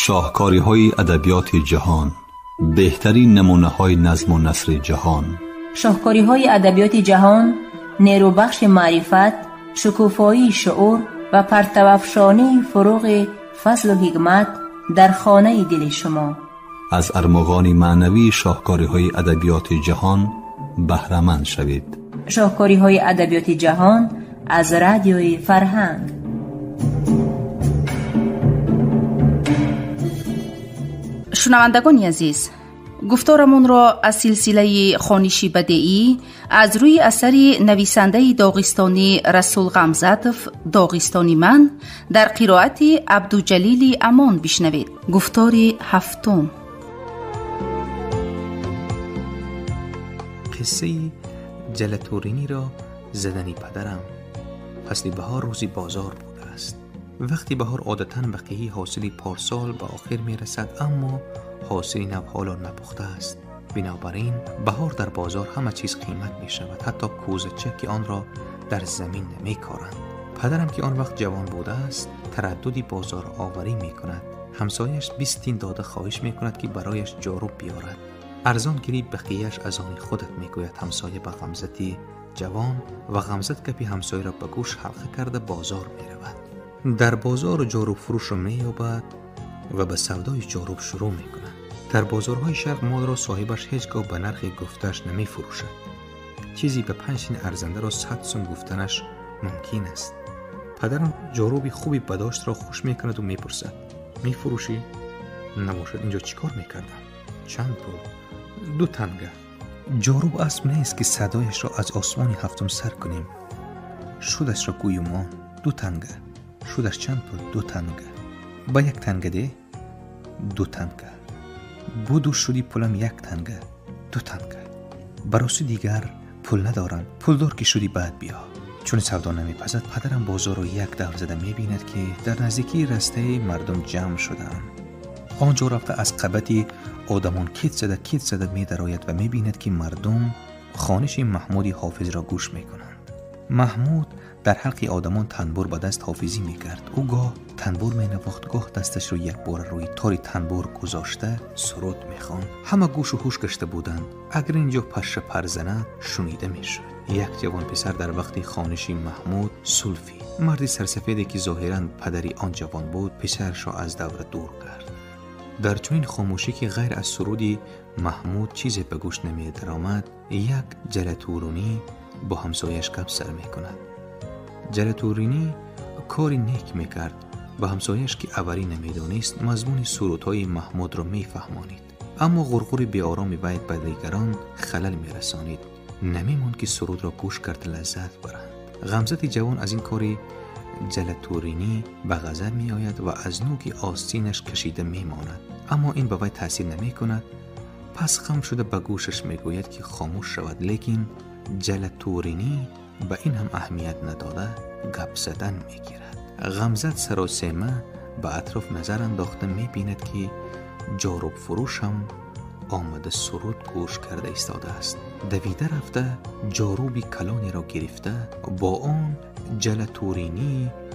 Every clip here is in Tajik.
Шоҳкориҳои адабиёти ҷаҳон, беҳтарин намунаҳои назму насри ҷаҳон. Шоҳкориҳои адабиёти ҷаҳон нерӯбахши маърифат, шукуфоии шуур ва партавафшонии фуруғи фазлу ҳикмат дар хонаи дили шумо. Аз армуғони маънавии шоҳкориҳои адабиёти ҷаҳон баҳраманд шавед. Шоҳкориҳои адабиёти ҷаҳон аз радиои Фарҳанг. Шунавандагони азиз, гуфторамонро аз силсилаи хониши бадеӣ аз рӯи асари нависандаи доғистонӣ Расул Ғамзатов «Доғистони ман» дар қироати Абдуҷалили Амон бишнавед. Гуфтори ҳафтум. Қиссаи Ҷалатуриниро задани падарам. Фасли баҳор рӯзи бозор будааст. Вақти баҳор одатан бақияи ҳосили порсол ба охир мерасад, аммо ҳосили нав ҳоло напухтааст. Бинобар ин баҳор дар бозор ҳама чиз қимат мешавад, ҳатто кӯзача ки онро дар замин намекоранд. Падарам ки он вақт ҷавон будааст, тараддуди бозороварӣ мекунад. Ҳамсояш 20 тин дода хоҳиш мекунад ки барояш ҷоруб биёрад. Арзон гирӣ, бақияш аз они худат, мегӯяд ҳамсоя ба Ғамзати ҷавон, ва Ғамзат гапи ҳамсояро ба гӯш ҳалқа карда бозор меравад. Дар бозор ҷорубфурӯшро меёбад ва ба савдои ҷоруб шурӯъ мекунад. Дар бозорҳои шарқ молро соҳибаш ҳеҷ гоҳ ба нархи гуфтааш намефурӯшад. Чизе ба 5 син арзандаро 100 сум гуфтанаш мумкин аст. Падарам ҷоруби хуби бадоштро хуш мекунад ва мепурсад: мефурӯшӣ? Набошад, инҷо чӣ кор мекардам? Чанд пул? 2 танга. Ҷоруб асп нест ки садояшро аз осмони ҳафтум сар кунем. Шудашро гӯюмон. 2 танга. Шудаш чанд пул? 2 танга. Ба 1 танга де? 2 танга. Буду шуди пулам 1 танга. 2 танга. Бароси дигар пул надорам. Пулдор ки шуди баъд биё. Чун савдо намепазад, падарам бозорро як давр зада мебинад ки дар наздикии растаи мардум ҷамъ шудаанд. Он ҷо рафта аз қабати одамон кит зада кит зада медарояд ва мебинад ки мардум хониши Маҳмуди ҳофизро гӯш мекунанд. Маҳмуд дар ҳалқи одамон танбур ба даст ҳофизӣ мекард. Ӯ гоҳ танбур менавохт, гоҳ дасташро якбора рӯи тори танбур гузошта суруд мехонд. Ҳама гӯшу ҳуш гашта буданд. Агар инҷо паша пар занад, шунида мешуд. Як ҷавон писар дар вақти хониши Маҳмуд сулфи, марди сарсафеде ки зоҳиран падари он ҷавон буд, писарашро аз давра дур кард. Дар чунин хомӯшӣ ки ғайр аз суруди Маҳмуд чизе ба гӯш намедаромад, як Ҷалатурунӣ бо ҳамсояш гап сар мекунад. Ҷалатуринӣ кори нек мекард. Ба ҳамсояш ки аварӣ намедонист, мазмуни сурудҳои Маҳмудро мефаҳмонид. Аммо ғурғури беороми вай ба дигарон халал мерасонид. Намемонд ки сурудро гӯш карда лаззат баранд. Ғамзати ҷавон аз ин кори Ҷалатуринӣ ба ғазаб меояд ва аз нӯки остинаш кашида мемонад. Аммо ин ба вай таъсир намекунад. Пас хам шуда ба гӯшаш мегӯяд ки хомӯш шавад, лекин Ҷалатуринӣ ба ин ҳам аҳамият надода гап задан мегирад. Ғамзат саросема ба атроф назар андохта мебинад ки ҷорубфурӯш ҳам омада суруд гӯш карда истодааст. Давида рафта ҷоруби калонеро гирифта бо он Ҷалатуринӣ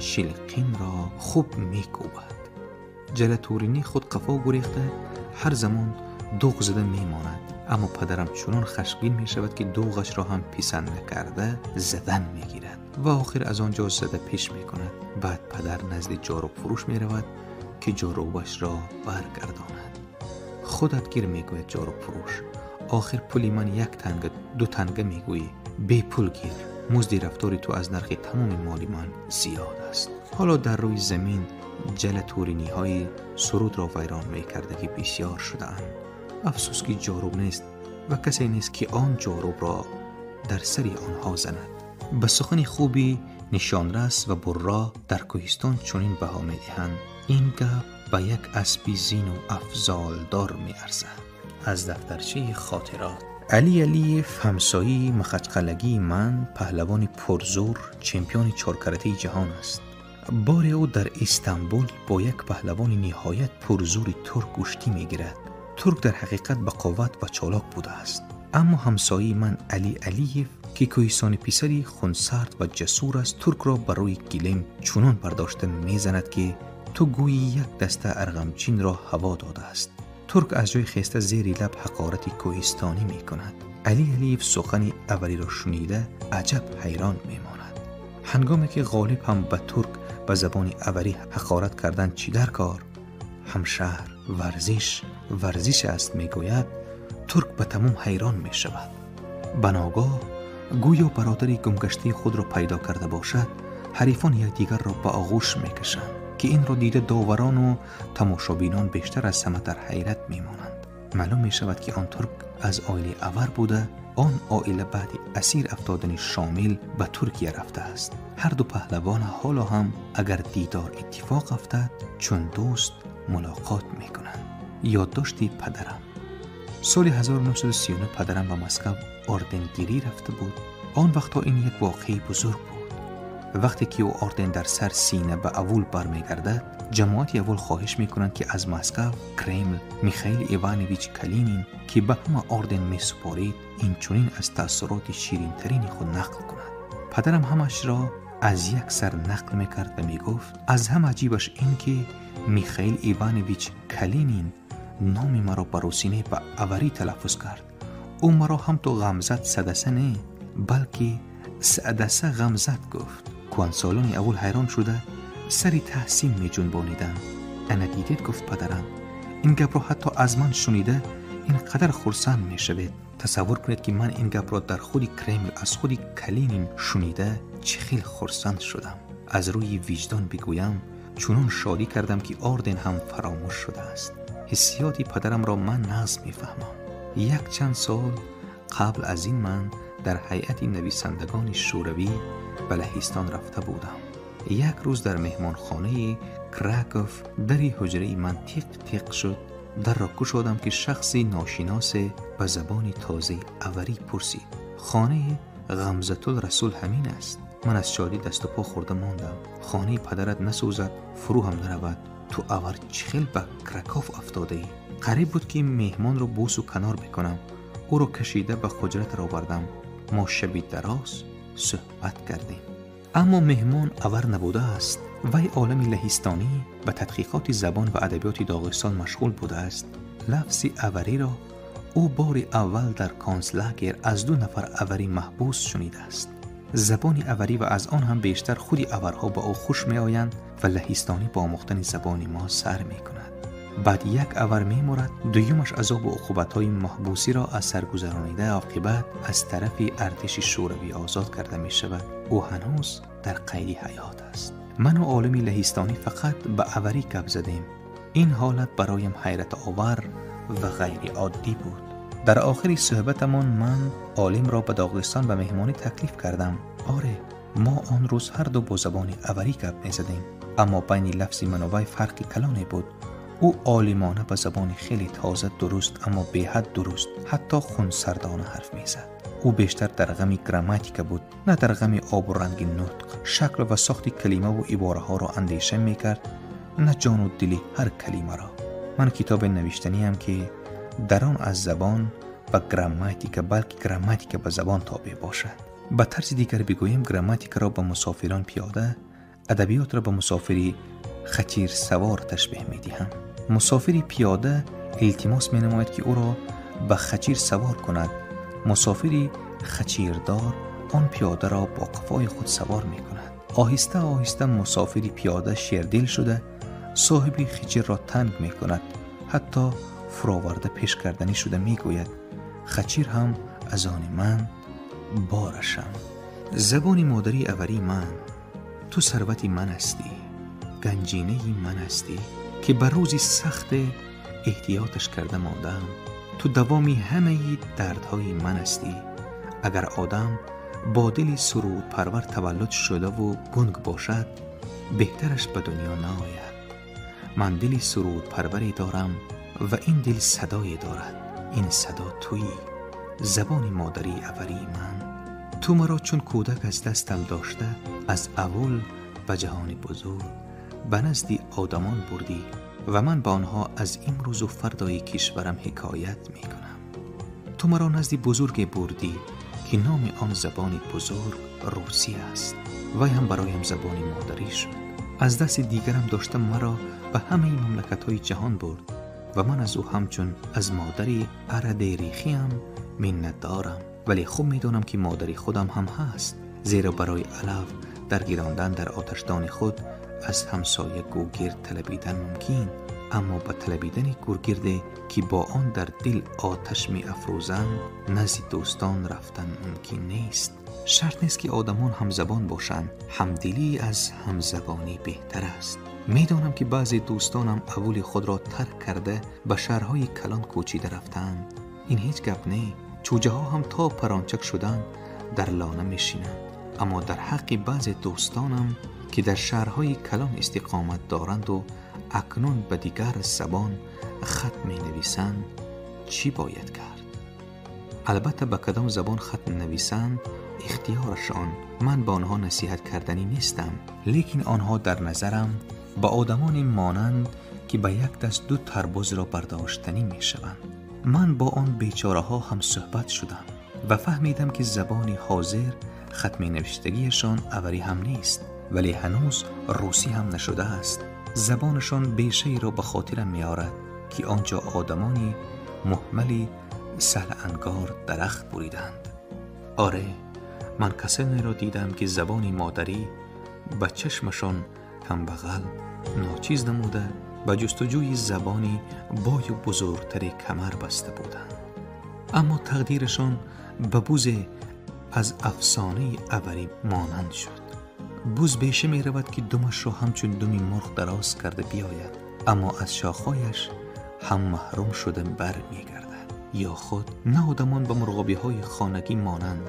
шилқинро хуб мекӯбад. Ҷалатуринӣ худ қафо гурехта ҳар замон дуғ зада мемонад. Аммо падарам чунон хашмгин мешавад ки дуғашро ҳам писанд накарда задан мегирад ва охир аз он ҷо зада пеш мекунад. Баъд падар назди ҷорубфурӯш меравад ки ҷорубашро баргардонад. Худат гир, мегӯяд ҷорубфурӯш. Охир пули ман 1 танга, 2 танга мегӯӣ. Бепул гир. Музди рафтори ту аз нархи тамоми моли ман зиёд аст. Ҳоло дар рӯи замин Ҷалатуриниҳои сурудро вайрон мекардагӣ бисёр шудаанд. Афсӯс ки ҷоруб нест ва касе нест ки он ҷорубро дар сари онҳо занад. Ба сухани хуби нишонрас ва бурро дар кӯҳистон чунин баҳо медиҳанд: ин гап ба як аспи зину афзолдор меарзад. Аз дафтарчаи хотирот. Али Алиев, ҳамсояи махачқалагии ман, паҳлавони пурзур, чемпиони чоркаратаи ҷаҳон аст. Боре ӯ дар Истанбул бо як паҳлавони ниҳоят пурзури турк гӯштӣ мегирад. Турк дар ҳақиқат ба қувват ва чолок будааст. Аммо ҳамсояи ман Али Алиев ки кӯҳистони писари хунсард ва ҷасур аст, туркро ба рӯи гилем чунон бардошта мезанад ки ту гӯйӣ як даста арғамчинро ҳаво додааст. Турк аз ҷой хеста зери лаб ҳақорати кӯҳистонӣ мекунад. Али Алиев сухани аввалиро шунида аҷаб ҳайрон мемонад. Ҳангоме ки ғолиб ҳам ба турк ба забони аввалӣ ҳақорат кардан чӣ дар кор, ҳамшаҳр варзиш варзиш аст мегӯяд, турк ба тамом ҳайрон мешавад. Ба ногоҳ гӯё бародари гумгаштаи худро пайдо карда бошад, ҳарифон якдигарро ба оғӯш мекашанд, ки инро дида доварону тамошобинон бештар аз ҳама дар ҳайрат мемонанд. Маълум мешавад, ки он турк аз оилаи авар буда, он оила баъди асир афтодани Шомил ба Туркия рафтааст. Ҳар ду паҳлавон ҳоло ҳам агар дидор иттифоқ афтад, чун дӯст мулоқот мекунанд. Ёддошти падарам. Соли 1939 падарам ба Москав орденгирӣ рафта буд. Он вақтҳо ин як воқеаи бузург буд. Вақте ки ӯ орден дар сар сина ба авул бармегардад, ҷамоати аввал хоҳиш мекунанд, ки аз Москав, Кремл, Михаил Иванович Калинин, ки ба ҳама орден месупорид, инчунин аз таассуроти ширинтарини худ нақл кунад. Падарам ҳамашро аз як сар нақл мекард ва мегуфт: аз ҳама аҷибаш ин ки Михаил Иванович Калинин номи маро ба русӣ не, ба аварӣ талаффуз кард. Ӯ маро ҳам то ғамзат садаса не, балки садаса ғамзат гуфт. Кӯҳансолони аввал ҳайрон шуда сари таҳсин меҷунбониданд. Ана дидед, гуфт падарам, ин гапро ҳатто аз ман шунида ин қадар хурсанд мешавед. Тасаввур кунед, ки ман ин гапро дар худи Кремл аз худи Калинин шунида чӣ хел хурсанд шудам. Аз рӯи виҷдон бигӯям, чунон шодӣ кардам, ки орден ҳам фаромӯш шудааст. Ҳиссиёти падарамро ман нағз мефаҳмам. Якчанд сол қабл аз ин ман дар ҳайати нависандагони шӯравӣ ба Лаҳистон рафта будам. Як рӯз дар меҳмонхонаи Краков дари ҳуҷраи ман тиқ-тиқ шуд. Дарро кушодам, ки шахси ношиносе ба забони тозаи аварӣ пурсид: хонаи Ғамзатул Расул ҳамин аст? Ман аз шодӣ дасту по хӯрда мондам. Хонаи падарат насӯзад, фурӯ ҳам наравад. Ту авар чӣ хел ба Краков афтодаӣ? Қариб буд, ки меҳмонро бӯсу канор бикунам. Ӯро кашида ба ҳуҷра даровардам. Мо шаби дароз суҳбат кардем. Аммо меҳмон авар набудааст. Вай олами лаҳистонӣ ба тадқиқоти забон ва адабиёти Доғистон машғул будааст. Лафзи авариро ӯ бори аввал дар концлагер аз ду нафар авари маҳбус шунидааст. Забони аварӣ ва аз он ҳам бештар худи аварҳо ба ӯ хуш меоянд ва лаҳистонӣ бо омӯхтани забони мо сар мекунад. Баъд як авар мемурад, дуюмаш азобу уқубатҳои маҳбусиро аз сар гузаронида оқибат аз тарафи артиши шӯравӣ озод карда мешавад. Ӯ ҳанӯз дар қайди ҳаёт аст. Ману олими лаҳистонӣ фақат ба аварӣ гап задем. Ин ҳолат бароям ҳайратовар ва ғайриоддӣ буд. Дар охири суҳбатамон ман олимро ба Доғистон ба меҳмонӣ таклиф кардам. Оре, мо он рӯз ҳар ду бо забони аварӣ гап мезадем, аммо байни лафзи ману вай фарқи калоне буд. Ӯ олимона ба забони хеле тоза, дуруст, аммо беҳад дуруст, ҳатто хунсардона ҳарф мезад. Ӯ бештар дар ғами грамматика буд, на дар ғами обу ранги нутқ. Шакл ва сохти калимаву ибораҳоро андеша мекард, на ҷону дили ҳар калимаро. Ман китобе навиштаниам, ки дар он аз забон ба грамматика, балки грамматика ба забон тобеъ бошад. Ба тарзи дигар бигӯем, грамматикаро ба мусофирон пиёда, адабиётро ба мусофири хачирсавор ташбеҳ медиҳам. Мусофири пиёда илтимос менамояд, ки ӯро ба хачир савор кунад. Мусофири хачирдор он пиёдаро бо қафои худ савор мекунад. Оҳиста оҳиста мусофири пиёда шердил шуда соҳиби хичирро танг мекунад, ҳатто фуроварда пеш карданӣ шуда мегӯяд: хачир ҳам аз они ман, борашам. Забони модарии аввалии ман, ту сарвати ман ҳастӣ, ганҷинаи ман ҳастӣ, ки ба рӯзи сахте эҳтиёташ карда мондаам. Ту давоми ҳамаи дардҳои ман ҳастӣ. Агар одам бо дили сурудпарвар таваллуд шудаву гунг бошад, беҳтараш ба дунё наояд. Ман дили сурудпарваре дорам ва ин дил садое дорад. Ин садо туӣ, забони модарии аввалии ман. Ту маро чун кӯдак аз дастам дошта аз аввал ба ҷаҳони бузург, ба назди одамон бурдӣ ва ман ба онҳо аз имрӯзу фардои кишварам ҳикоят мекунам. Ту маро назди бузурге бурдӣ, ки номи он забони бузург русӣ аст. Вай ҳам бароям забони модарӣ шуд. аз дасти дигарам дошта маро ба ҳамаи мамлакатҳои ҷаҳон бурд ва ман аз ӯ ҳамчун аз модари арадерихиам миннатдорам. Вале хуб медонам ки модари худам ҳам ҳаст, зеро барои алаф даргирондан дар оташдони худ аз ҳамсоя гӯгирд талабидан мумкин, аммо ба талабидани гӯргирде ки бо он дар дил оташ меафрӯзанд назди дӯстон рафтан мумкин нест. Шарт нест ки одамон ҳамзабон бошанд, ҳамдилӣ аз ҳамзабонӣ беҳтар аст. Медонам ки баъзе дӯстонам аввали худро тарк карда ба шаҳрҳои калон кӯчида рафтаанд. Ин ҳеҷ гап не. Чӯҷаҳо ҳам то парончак шудан дар лона мешинанд. Аммо дар ҳаққи баъзе дӯстонам ки дар шаҳрҳои калон истиқомат доранду акнун ба дигар забон хат менависанд, чӣ бояд кард? Албатта ба кадом забон хат нависанд ихтиёрашон. Ман ба онҳо насиҳат карданӣ нестам, лекин онҳо дар назарам ба одамоне монанд ки ба як даст ду тарбузро бардоштанӣ мешаванд. Ман бо он бечораҳо ҳамсӯҳбат шудам ва фаҳмидам ки забони ҳозир хатменавиштагиашон аввалӣ ҳам нест, вале ҳанӯз русӣ ҳам нашудааст. Забонашон бешаеро ба хотирам меорад ки он ҷо одамони муҳмали саҳлаангор дарахт буриданд. Оре, ман касонеро дидам ки забони модарӣ ба чашмашон камбағал ночиз намуда ба ҷустуҷӯи забони бою бузургтаре камар баста буданд. Аммо тақдирашон ба бузе аз афсонаи аввалӣ монанд шуд. Буз беша меравад ки думашро ҳамчун думи мурғ дароз карда биёяд, аммо аз шохҳояш ҳам маҳрум шуда бармегардад. Ё худ на одамон ба мурғобиҳои хонагӣ монанд,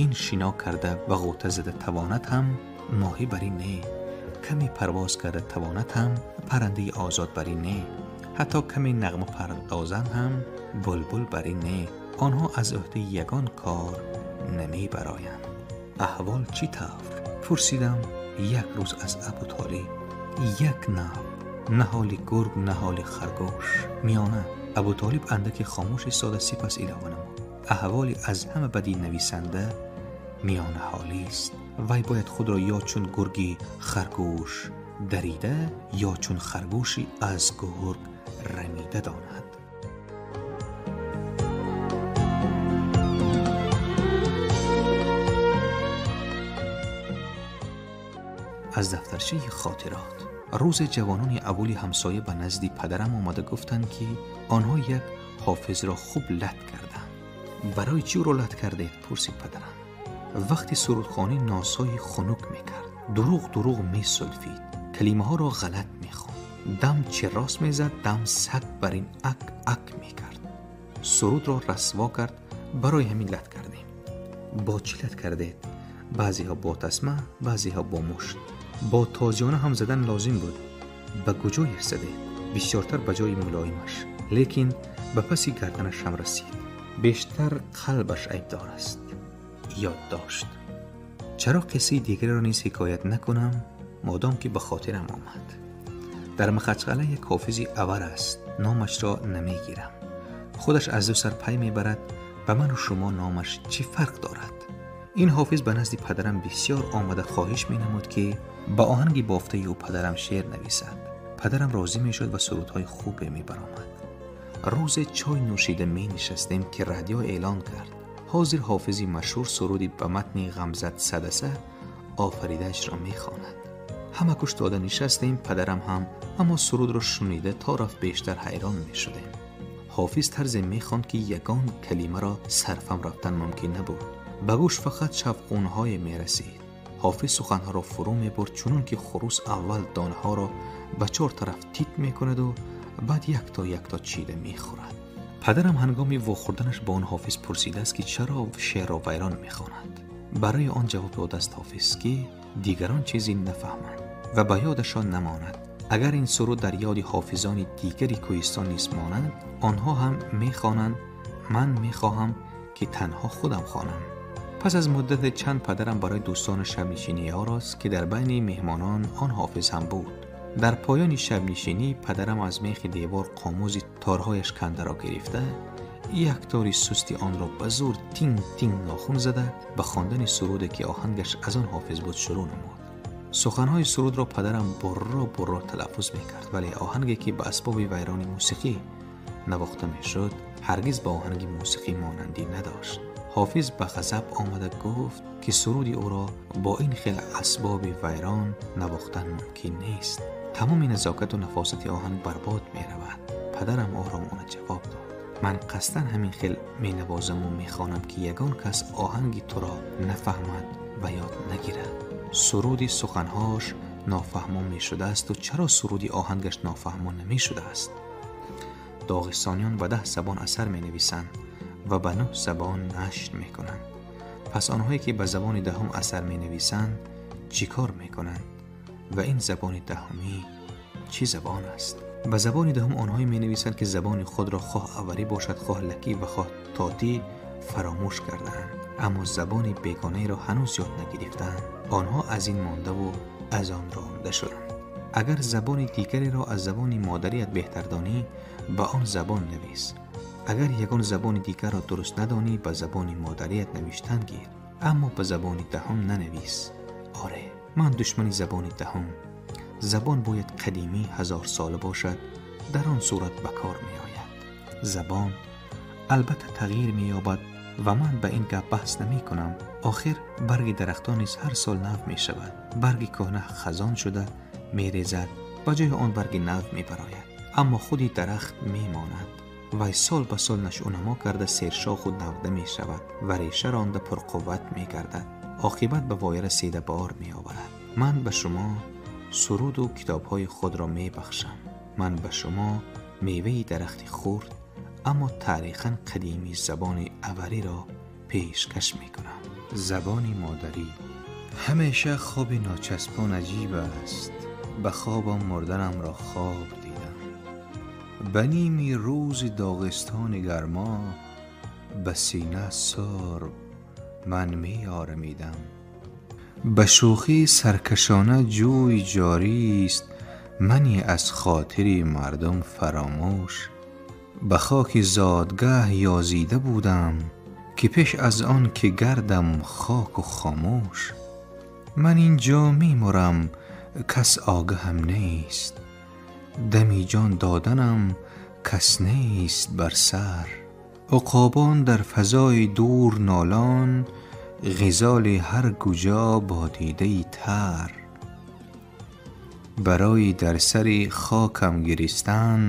ин шино карда ва ғӯта зада тавонад ҳам моҳӣ барӣ не, каме парвоз карда тавонад ҳам паррандаи озод барӣ не, ҳатто каме нағма пардозанд ҳам булбул барӣ не. Онҳо аз ӯҳдаи ягон кор намебароянд. Аҳвол чӣ тавр? Пурсидам як рӯз аз Абутолиб. Як нав, на ҳоли гург, на ҳоли харгӯш, миёна. Абутолиб андаке хомӯш истода сипас илова намуд: аҳволи аз ҳама бади нависанда миёнаҳолист. Вай бояд худро ё чун гурги харгӯш дарида, ё чун харгӯши аз гург рамида донад. Аз дафтарчаи хотирот. Рӯзе ҷавонони аввали ҳамсоя ба назди падарам омада гуфтанд ки онҳо як ҳофизро хуб лат карданд. Барои чӣ ӯро лат кардед? Пурсид падарам. Вақти сурудхонӣ носои хунук мекард, дурӯғ дурӯғ месулфид, калимаҳоро ғалат мехонд, дам чӣ рост мезад, дам саг бар ин ак ак мекард. Сурудро расво кард, барои ҳамин лат кардем. Бо чӣ лат кардед? Баъзеҳо бо тасма, баъзеҳо бо мушт. Бо тозиёна ҳам задан лозим буд. Ба куҷояш задед? Бисёртар ба ҷои мулоимаш, лекин ба паси гарданаш ҳам расид. Бештар қалбаш айбдор аст. Ёд дошт. Чаро қиссаи дигареро низ ҳикоят накунам, модом ки ба хотирам омад. Дар Махачқала як ҳофизи авар аст, номашро намегирам. Худаш аз ду сар пай мебарад, ба ману шумо номаш чӣ фарқ дорад? Ин ҳофиз ба назди падарам бисёр омада хоҳиш менамуд ки ба оҳанги бофтаи ӯ падарам шеър нависад. Падарам розӣ мешуд ва сурудҳои хубе мебаромад. Рӯзе чой нӯшида менишастем ки радио эълон кард: ҳозир ҳофизи машҳур суруди ба матни ғамзад садаса офаридаашро мехонад. Ҳама гӯш дода нишастем, падарам ҳам, аммо сурудро шунида то рафт бештар ҳайрон мешудем. Ҳофиз тарзе мехонд ки ягон калимаро сарфам рафтан мумкин набуд. Ба гӯш фақат шавқунҳое мерасид. Ҳофиз суханҳоро фурӯ мебурд, чунон ки хурӯс аввал донаҳоро ба чор тараф тит мекунаду баъд якто якто чида мехӯрад. Падарам ҳангоми вохӯрданаш ба он ҳофиз пурсидааст ки чаро шеърро вайрон мехонад. Барои он ҷавоб додааст ҳофиз ки дигарон чизе нафаҳманд ва ба ёдашон намонад. Агар ин суруд дар ёди ҳофизони дигари кӯҳистон низ монанд, онҳо ҳам мехонанд. Ман мехоҳам ки танҳо худам хонам. Пас аз муддати чанд падарам барои дӯстони шабнишинӣ орост ки дар байни меҳмонон он ҳофиз ҳам буд. Дар поёни шабнишинӣ падарам аз мехи девор қомузи торҳояш кандаро гирифта, як тори сусти онро ба зӯр тинг тинг нохун зада ба хондани суруде ки оҳангаш аз он ҳофиз буд шурӯъ намуд. Суханҳои сурудро падарам бурро бурро талаффуз мекард, вале оҳанге ки ба асбоби вайрони мусиқӣ навохта мешуд, ҳаргиз ба оҳанги мусиқӣ монандӣ надошт. Ҳофиз ба ғазаб омада гуфт, ки суруди ӯро бо ин хел асбоби вайрон навохтан мумкин нест. Тамоми назокату нафосати оҳанг барбод меравад. Падарам оромона ҷавоб дод: ман қасдан ҳамин хел менавозаму мехонам, ки ягон кас оҳанги туро нафаҳмад ва ёд нагирад. Суруди суханҳош нофаҳмо мешудаасту чаро суруди оҳангаш нофаҳмо намешудааст? Доғистониён ба 10 забон асар менависанд ва ба 9 забон нашр мекунанд. Пас онҳое ки ба забони даҳум асар менависанд чӣ кор мекунанд? Ва ин забони даҳумӣ чӣ забон аст? Ба забони даҳум онҳое менависанд, ки забони худро хоҳ аварӣ бошад, хоҳ лакӣ ва хоҳ тотӣ фаромӯш кардаанд, аммо забони бегонаеро ҳанӯз ёд нагирифтаанд. Онҳо аз ин мондаву аз он ронда шуданд. Агар забони дигареро аз забони модарият беҳтар донӣ, ба он забон навис. Агар ягон забони дигарро дуруст надонӣ, ба забони модарият навиштан гир, аммо ба забони даҳум нанавис. Оре, ман душмани забони даҳум. Забон бояд қадимӣ ҳазорсола бошад, дар он сурат ба кор меояд. Забон албатта тағйир меёбад ва ман ба ин гап баҳс намекунам. Охир барги дарахтон низ ҳар сол нав мешавад. Барги кӯҳна хазон шуда мерезад, ба ҷои он барги нав мебарояд, аммо худи дарахт мемонад. Вай сол ба сол нашъунамо карда сершоху навда мешавад ва реша ронда пурқувват мегардад. Оқибат ба воя расида бор меоварад. Ман ба шумо суруду китобҳои худро мебахшам. Ман ба шумо меваи дарахти хурд, аммо таърихан қадими забони авариро пешкаш мекунам. Забони модарӣ. Ҳамеша хоби ночаспон аҷиб аст. Ба хобам мурданамро хоб дидам. Ба ними рӯзи доғистони гармо ба сина сурб ман меорамидам. Ба шӯхӣ саркашона ҷӯй ҷорист, мани аз хотири мардум фаромӯш. Ба хоки зодгаҳ ёзида будам, ки пеш аз он ки гардам хоку хомӯш. Ман инҷо мемурам, кас огаҳам нест, дами ҷон доданам кас нест бар сар. Уқобон дар фазои дур нолон, ғизоли ҳар куҷо бо дидаи тар. Барои дар сари хокам гиристан,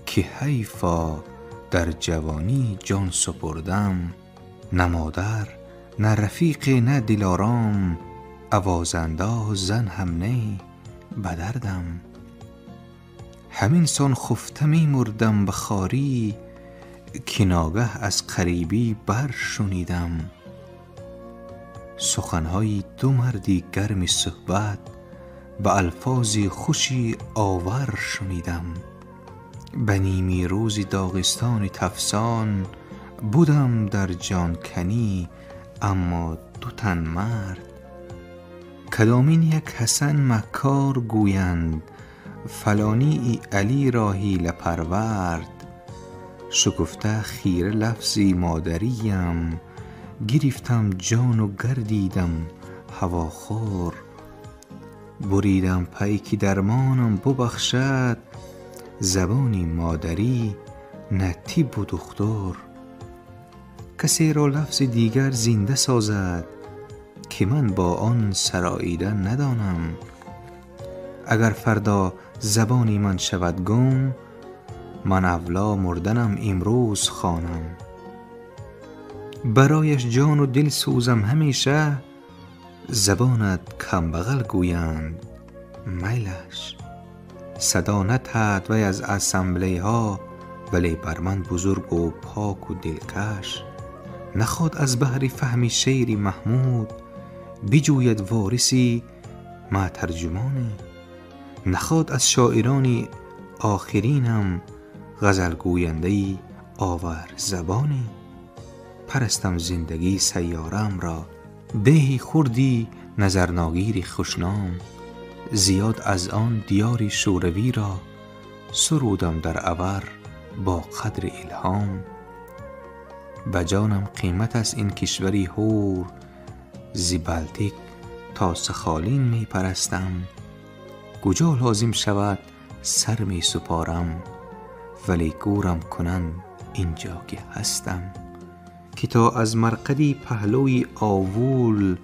ки ҳайфо дар ҷавонӣ ҷон супурдам. На модар, на рафиқе, на дилором, овозандоз зан ҳам не ба дардам. Ҳамин сон хуфта мемурдам ба хорӣ, ки ногаҳ аз қарибӣ баршунидам. Суханҳои ду марди гарми суҳбат ба алфози хуши овар шунидам. Ба ними рӯзи доғистони тафсон будам дар ҷонканӣ, аммо ду тан мард. Кадомин як ҳасан маккор гӯянд, фалонии алиро ҳилапарвард. Шукуфта хира лафзи модариям, гирифтам ҷону гардидам ҳавохӯр. Буридам пай ки дармонам бубахшад, забони модарӣ на тиббу духтур. Касеро лафзи дигар зинда созад, ки ман бо он сароида надонам. Агар фардо забони ман шавад гум, ман авло мурданам имрӯз хонам. Барояш ҷону дил сӯзам ҳамеша, забонат камбағал гӯянд майлаш. Садо натаҳад вай аз ассамблеҳо, вале бар ман бузургу поку дилкаш. Наход аз баҳри фаҳми шеъри Маҳмуд, биҷӯяд вориси ма тарҷумоне. Наход аз шоирони охиринам, ғазалгӯяндаи оварзабоне. Парастам зиндагӣ сайёраамро, деҳи хурди назарногири хушном. Зиёд аз он диёри шӯравиро сурудам дар авар бо қадри илҳом. Ба ҷонам қимат аст ин кишвари ҳур, зи Балтик تا سخالین می پرستم. کجا لازم شود سر می سپارم، ولی گورم کنند اینجا که هستم. که تا از مرقدی پهلوی آوول،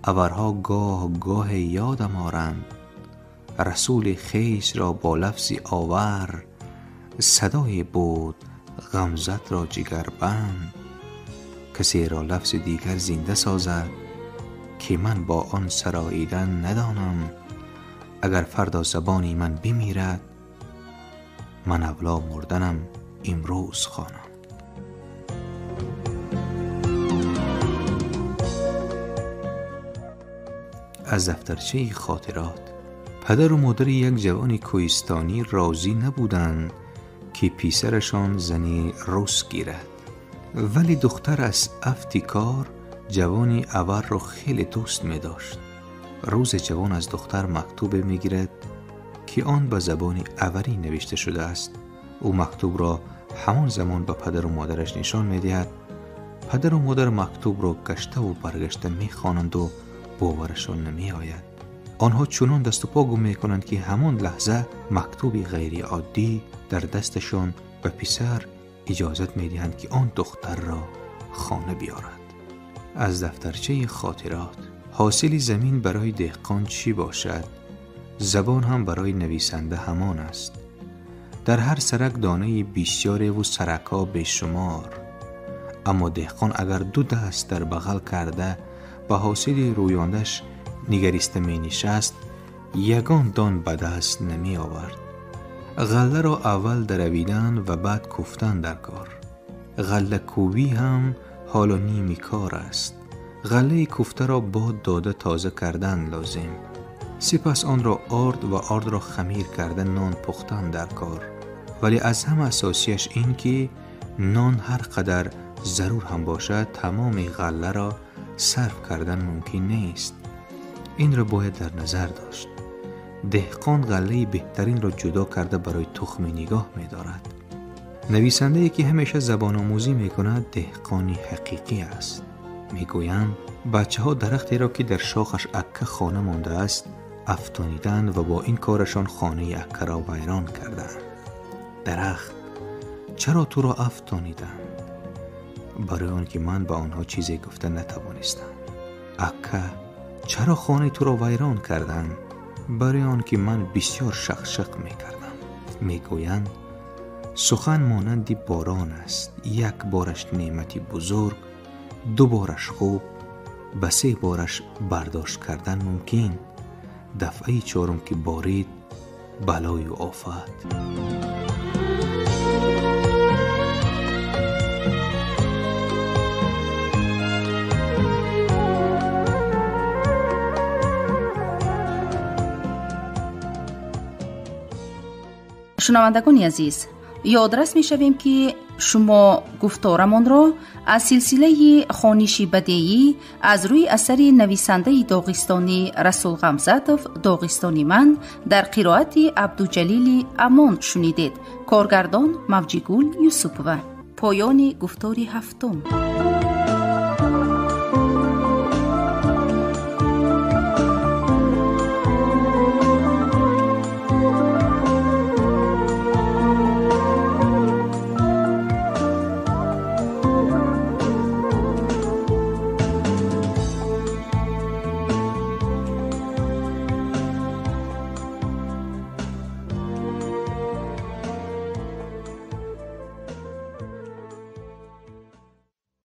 اورها گاه گاه یادم آرند. رسول خویش را با لفظ آور، صدای بود غمزت را جگر بند. کسی را لفظ دیگر زنده سازد، که من با آن سراییدن ندانم. اگر فردا زبانی من بمیرد، من اولا مردنم امروز خوانم. از دفترچه خاطرات. پدر و مادر یک جوان کوهستانی راضی نبودند که پسرشان زنی روس گیرد، ولی دختر از افتی کار جوانی اول را خیلی دوست می داشت. روز جوان از دختر مکتوب می گیرد که آن به زبان اوری نوشته شده است. او مکتوب را همان زمان به پدر و مادرش نشان می دهد. پدر و مادر مکتوب را گشته و برگشته می خوانند و باورشان نمی آید. آنها چنان دست و پا گم می کنند که همان لحظه مکتوبی غیر عادی در دستشان به پسر اجازت می دهند که آن دختر را خانه بیارد. از دفترچه خاطرات. حاصل زمین برای دهقان چی باشد، زبان هم برای نویسنده همان است. در هر سرک دانه بسیار و سرک‌ها بیشمار، اما دهقان اگر دو دست در بغل کرده به حاصل رویاندش نگریسته می نشست، یگان دان به دست نمی آورد. غله را اول درویدن و بعد کوفتن در کار. غله کوبی هم حالا نیمی کار است. غله کوفته را باد داده تازه کردن لازم، سپس آن را آرد و آرد را خمیر کردن نان پختن در کار. ولی از همه اساسیش این که نان هر قدر ضرور هم باشد تمام غله را صرف کردن ممکن نیست. این را باید در نظر داشت. دهقان غله بهترین را جدا کرده برای تخم نگاه می دارد. نویسنده که همیشه زبان آموزی می کند دهقانی حقیقی است. می گویند بچه ها درختی را که در شاخش اکه خانه مانده است افتانیدند و با این کارشان خانه اکه را ویران کردند. درخت چرا تو را افتانیدند؟ برای آنکه من به آنها چیزی گفته نتوانستم. اکه چرا خانه تو را ویران کردند؟ برای آنکه من بسیار شقشق می کردم. می گویند سخن مانند باران است، یک بارش نعمتی بزرگ، دو بارش خوب، به سه بارش برداشت کردن ممکن، دفعه چهارم که بارید بلای و آفت. Шунавандагони азиз, ёдрас мешавем, ки шумо гуфторамонро аз силсилаи хониши бадеӣ аз рӯи асари нависандаи доғистонӣ Расул Ғамзатов «Доғистони ман» дар қироати Абдуҷалили Амон шунидед. Коргардон Мавҷигул Юсупова. Поёни гуфтори ҳафтум.